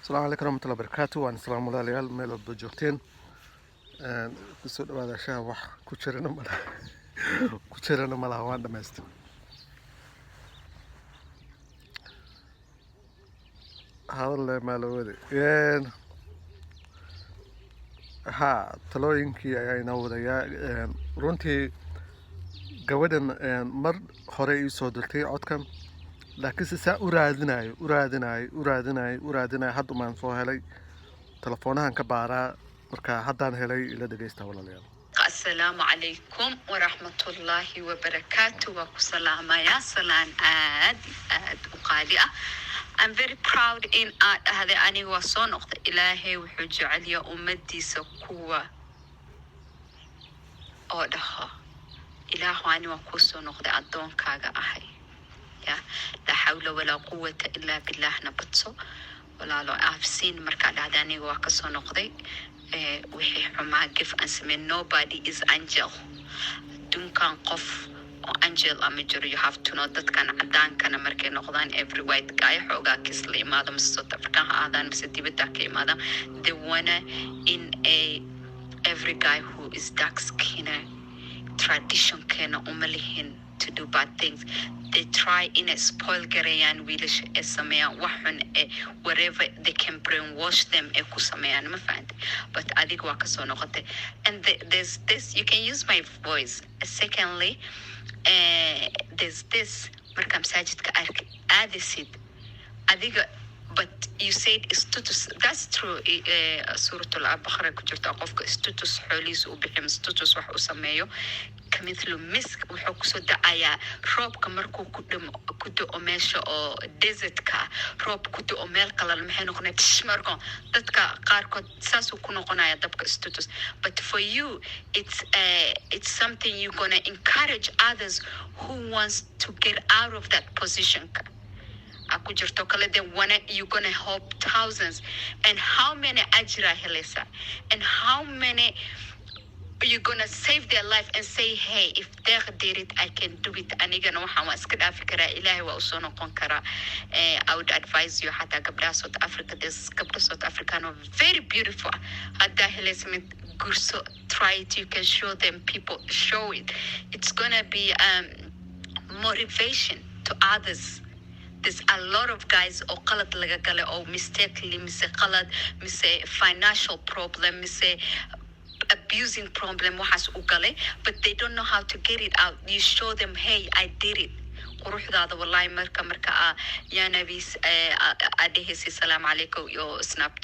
Asalaamu calaykum raxmatullahi barakaatu. Waan islaam walaalayaal, meel walba joogteen. Kusoo dhawaada shaha. Wax ku jirana malaha, ku jirana malaha, waan dhamaystay. Hadal maalowade ha, talooyinkii ayaa inoo wadayaa. Runtii gabadhan mar hore ii soo dirtay codkan, laakiinse saa u raadinayo, u raadinayo, u raadinayo, u raadinayo, hadda maan soo helay. Telefoonahan ka baaraa, marka haddaan helay. Ila dhegeysta, walaalayaal. Asalaamu calaykum waraxmatullaahi wabarakaatu. Waa ku salaamayaa salaan aad iyo aad u qaali ah. I'm very proud in aad dhahday aniga waa soo noqday. Ilaahay wuxuu jecelyaa ummadiisa kuwa oo dhaho, "Ilaahu, ani waan kuu soo noqday, addoonkaaga ahay." Ya laa xawla walaa quwata ilaa billaahna badso, walaalo. Aafsiin markaa dhahday aniga waa kasoo noqday wixii xumaa, gef aan sameyn. Nobody is angel. Adduunkan qof oo angel ama jiro. You have to know, dadkan cadaankana markay noqdaan, every white guy xoogaa kis la imaado, mise South African ha ahaadaan mise dibadda ka imaadaan, they wanna in a every guy who is dark skinner, traditionkeena uma lihin to do bad things. They try inay spoil gareeyaan wiilasha, ee sameeyaan wax xun, ee whatever they can brainwash them ee ku sameeyaan. Ma fahantay? But adiga waa kasoo noqotay, and there's this, you can use my voice. Secondly, there's this, marka masaajidka ark aadisid adiga, but you said istutus. That's true. Suuratul Baqara ku jirta, qofka istutus xoolihiisa u bixiyo, istutus wax u sameeyo, kamithlu misk wuxuu kusoo dacayaa roobka markuu ku dhimo, ku da'o meesha oo desertka, roob ku da'o meel qalal, maxay noqonaya? Tsh, marko dadka qaarkood saasuu ku noqonaya dabka istutus. But for you, it's something you're gonna encourage others who wants to get out of that position aa ku jirto kale. Then wanna, you gonna help thousands, and how many ajira helaysa, and how many you're gonna save their life and say, "Hey, if Deeq did it, I can do it." Anigana waxaan waa iska dhaafi karaa, Ilaahay waa usoo noqon karaa. I would advise you, xataa gabdhaha South Africa, there's gabdha South African are very beautiful. Haddaa helaysa mid, gurso. Try it. You can show them people, show it. It's gonna be motivation to others. There's a lot of guys oo qalad laga galay, oo mistakenly, mise qalad, mise financial problem, mise abusing problem waxaas u galay, but they don't know how to get it out. You show them, "Hey, I did it." Quruxdaada wallahi, marka aa yaa nabis aa dhehaysay salaamu calaykum iyo Snap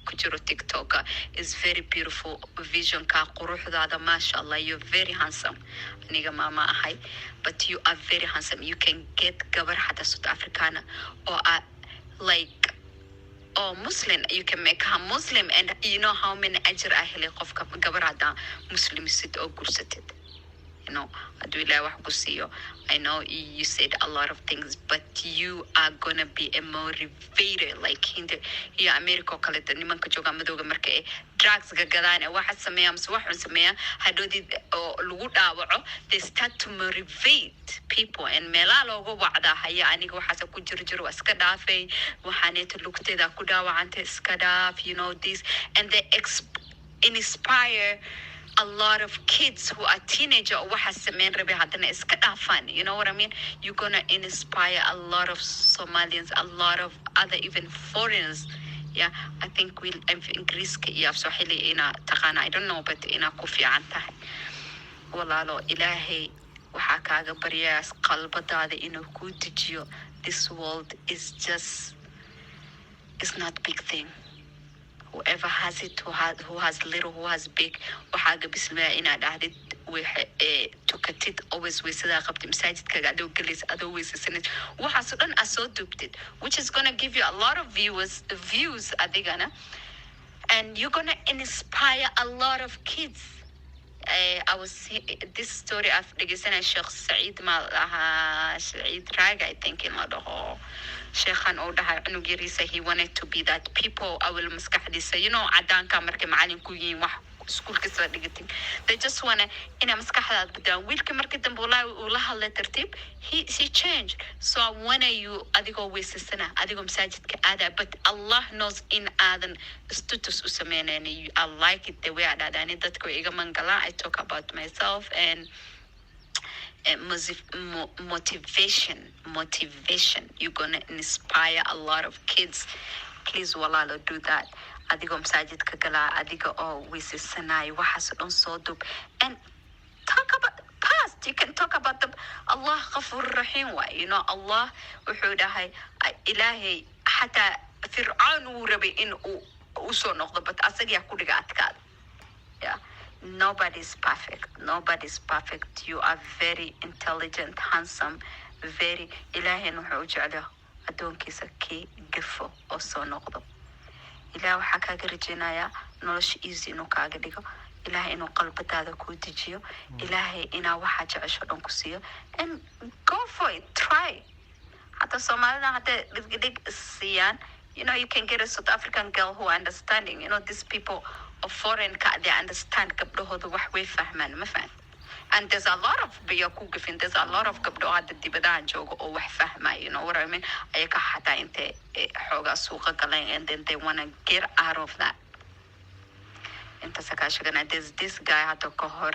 ku jiro, TikTok is very beautiful. Visionka quruxdaada, maasha Allah, you're very handsome. Aniga maama ahay, but you are very handsome. You can get gabar xataa South Africana oo ah like oh Muslim. You can make her Muslim, and you know how many ajir ah helay qofka gabar haddaa muslimsid oo gursatid, hadduu Ilaah wax ku siiyo. I know you said a lot of things, but you are gonna be a motivator, like hinda iyo America oo kale nimanka jooga madowga marka ay drugs gagadaan ee waxa sameeya mise wax xun sameeya, hadhoodii oo lagu dhaawaco, they start to motivate people, and meelaha looga wacdaa, "Haya, aniga waxaasa ku jiro jiro, waa iska dhaafay, waxaaneeta lugteeda ku dhaawacantay, iska dhaaf," you know this, and they inspire a lot of kids who are teenager oo waxa sameyn rabay, haddana iska dhaafaan. You know what I mean? You're gonna inspire a lot of Somalians, a lot of other, even foreigners. Yeah, I think we Ingiriiska iyo af Swahili ina taqaana, I don't know, but inaa ku fiican tahay, walaalo. Ilaahay waxaa kaaga baryaas qalbadaada inuu kuu dejiyo. This world is just, is not big thing. Whoever has it, who has little, who has big, waxaaga bismillah inaad dhahdid, tukatid always, weysadaa qabtid, masaajidkaaga adoo gelaysa, adoo weysasanid, waxaasoo dhan aad soo duubtid, which is gonna give you a lot of viewers, views adigana, and you're gonna inspire a lot of kids. I was this story af dhegeysanaya Sheekh Saciid ma lahaa, Saciid Raaga, I think in la dhaho, sheekhan uu dhahay cunug yariisa he wanted to be that people awal maskaxdiisa, cadaanka markay macalin ku yihiin wax. Iskuulka isla dhigatin. They just wanna inaa maskaxdaada bedelaan. Wiilka markii dambe, wallahi, uu la hadlay tartiib. He changed. So I wanna you, adigoo weysasana, adigoo masaajidka aadaa, but Allah knows in aadan status u sameynayn. I like it the way I dhahda. Ani dadka way iga mangalaan. I talk about myself and motivation. You're gonna inspire a lot of kids. Please, walaalo, do that. Adigoo masaajidka galaa, adiga oo weysasanayo, waxaas oo dhan soo dub and talk about past. You can talk about the Allah Ghafur Rahim waay. Allah wuxuu dhahay, Ilaahay xataa Fircaun wuu rabay in uu usoo noqdo, but asagaa ku dhiga adkaada. Yeah, nobody's perfect, nobody's perfect. You are very intelligent, handsome, very. Ilaahayna wuxuu u jeclaa addoonkiisa kii gafo oo soo noqdo. Ilaah waxaa kaaga rajeynayaa nolosha easy inuu kaaga dhigo, Ilaahay inuu qalbadaada kuu dejiyo, Ilaahay inaa waxaa jecesho dhan ku siiyo, and go for it. Try. Hataa Soomaalida hadday dhigdhig siiyaan, you can get a South African girl who understanding. These people of foreign ka, they understand gabdhahooda, wax way fahmaan, ma fahan? And there's a lot of biyo ku gafin. There's a lot of gabdho hadda dibadaha jooga oo wax fahmaya, you know what I mean? Ayaka xataa intay xoogaa suuqa galeen and then they wanna get out of that. Intaasa kaa sheegana. There's this guy hadda ka hor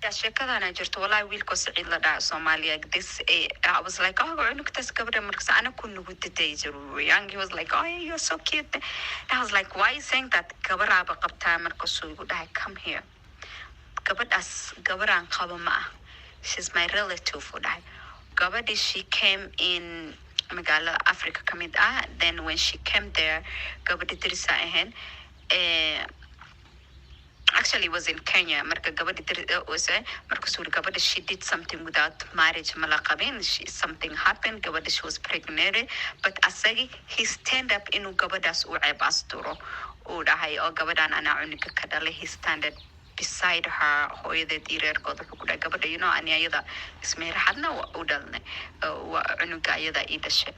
ya sheekadana jirto, wallahi. Wiilkoo Saciid la dhaca Soomaaliya, this I was like, "Oh, cunugtaas gabadha." Markas ana ku nugu daday young. He was like, "Oh, you're so cute." And I was like, "Why you saying that? Gabaraaba qabtaa." Markaasuu igu dhahay, "Come here, gabadhaas gabaraan qabo ma ah, she's my relative," uu dhahay. Gabadhii, she came in magaalada Africa ka mid ah. Then when she came there, gabadhi dirisa ahayn, actually was in Kenya. Marka gabadhi markaasuu yiri gabadha, she did something without marriage, ma la qabin. Something happened, gabadha, she was pregnant, but asagi, he stand up inuu gabadhaas u ceeb asturo. Uu dhahay oo gabadhan anaa cunuga ka dhalay. He standed beside her, hooyadeed iyo reerkooda. Wuxuu ku dhahay gabadha, ani ayada ismeeraxadna waa u dhalnay, waa cunuga ayada ii dhashay.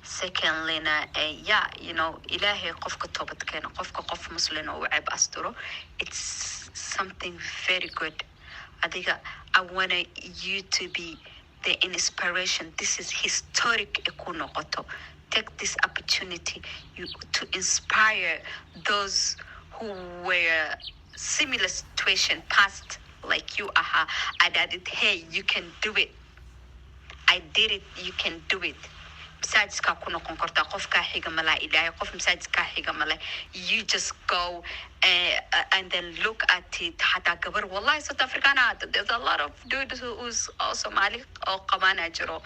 Secondlyna, yeah, Ilaahay qofka toobad keeno, qofka qof Muslim oo u ceeb asturo, it's something very good. Adiga, I want you to be the inspiration. This is historic e ku noqoto. Take this opportunity you, to inspire those who were similar situation past like you ahaa. Adaadid, "Hey, you can do it. I did it, you can do it." Masaajidkaa ku noqon kartaa, qofkaa xiga malaa. Ilaahay qof masaajidkaa xiga male. You just go and then look at it. Xataa gabar, wallahi, South Africana, there's a lot of dudes who's oo Soomaali oo qabaana jiro,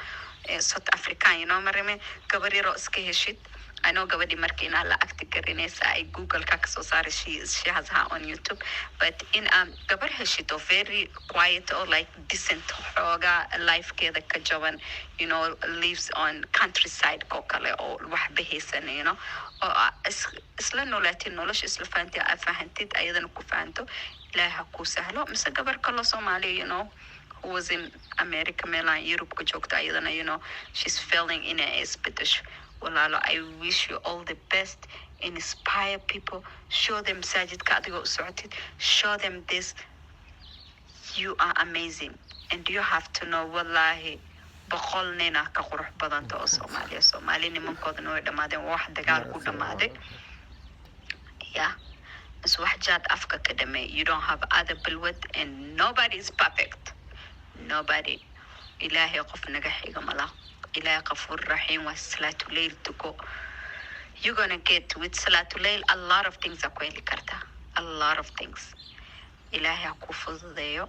South African, marime gabar yaroo iska heshid. I know gabadhii marka inaa la agti garinaysa ay Google-ka kasoo saaray. She has her on YouTube. But in gabar heshid oo very quiet oo like decent, xoogaa lifekeeda ka jaban, lives on countryside oo kale oo waxba haysan, oo isla noolaatid, nolosha isla fahantid, aa fahantid, ayadana ku fahanto, Ilaahay ha kuu sahlo. Mise gabar kaloo Soomaaliya, who was in America, meelaan Europe ka joogta, ayadana, she's feeling inay isbedesho. Walaalo, I wish you all the best. Inspire people. Show them masaajidka adigoo u socotid. Show them this. You are amazing and you have to know, wallahi, 100 nina ka qurux badanta oo Soomaaliya. Soomaali nimankoodana way dhammaadeen, waa wax dagaal ku dhammaaday. Yeah, mise wax jaad afka ka dhamay. You don't have other balwad and nobody is perfect, nobody. Ilaahay qof naga xiga mala. Ilaahay Qafuur Raxiim waa. Salaatuleyl tuko. You're gonna get with salaatuleyl a lot of things aa ku heli kartaa, a lot of things. Ilaahay ha ku fududeeyo.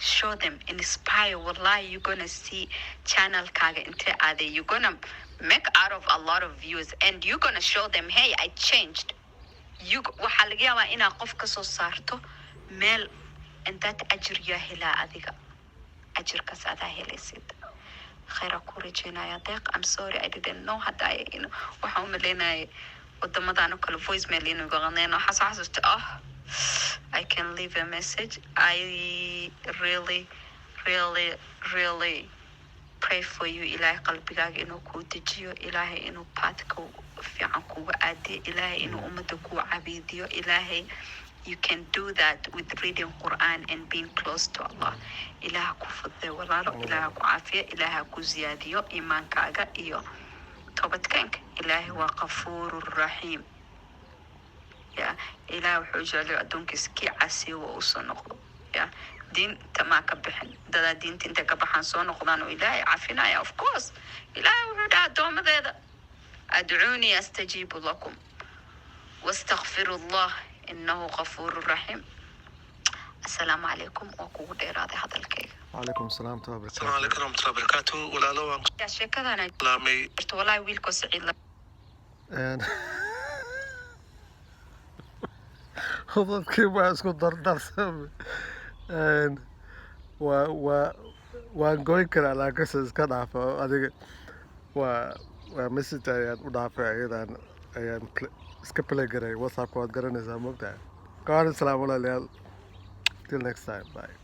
Show them, inspire. Wallahi, you're gonna see channelkaaga intee aaday. You're gonna make out of a lot of views and you're gonna show them, "Hey, I changed." You, waxaa laga yaabaa inaad qof ka soo saarto meel and that ajir yaa helaa, adiga ajirkaas adaa helaysid. Khayra ku rajeynaya, Deeq. I'm sorry, I didn't know. Hadda waxaan u malaynayay wadamadan oo kale voicemail inuu gaqaneen. Waxaa soo xasuusta, oh, I can leave a message. I really, really, really Pray for you. Ilaahay qalbigaaga inuu kuu dejiyo, Ilaahay inuu pathka fiican kuga aadiyo, Ilaahay inuu ummadda kuu cabiidiyo. Ilaahay, you can do that with reading Quran and being close to Allah. Ilaaha ku fududay, walaalo. Ilaaha ku caafiya, Ilaaha ku ziyaadiyo iimaankaaga iyo toobadkeenka. Ilaahay waa Qafuuru Raxiim. Ya Ilaah wuxuu jeclay addoonkiisa kii casiyo waa usoo noqdo. Ya diinta maa ka bixin, dadaa diinta intay ka baxaan soo noqdaan oo Ilaahay cafinaya. Of course, Ilaahay wuxuu dhaha addoomadeeda: "Adcuunii astajiibu lakum wastakfiru Allah innahu qafuuru raxiim." Assalaamu calaykum, waa kugu dheeraaday hadalkayga. Calaykum asalaam warahmatullahi Asalaamu wabarakaatu. calaykum waraxmatullahi wabarakaatu, walaalo. Waan ku Ya sheekadana salaamay. jirto walaahi, wiilkoo Saciid la Dadkii waa isku dardarsamay. Waa waan goyn karaa, laakiinse iska dhaafa adiga. Waa message ayaan u dhaafay, ayadan ayaan iska play garay. WhatsAppka waad garanaysaa, mogtahay. Kaan salaam, walaalayaal. Till next time, bye.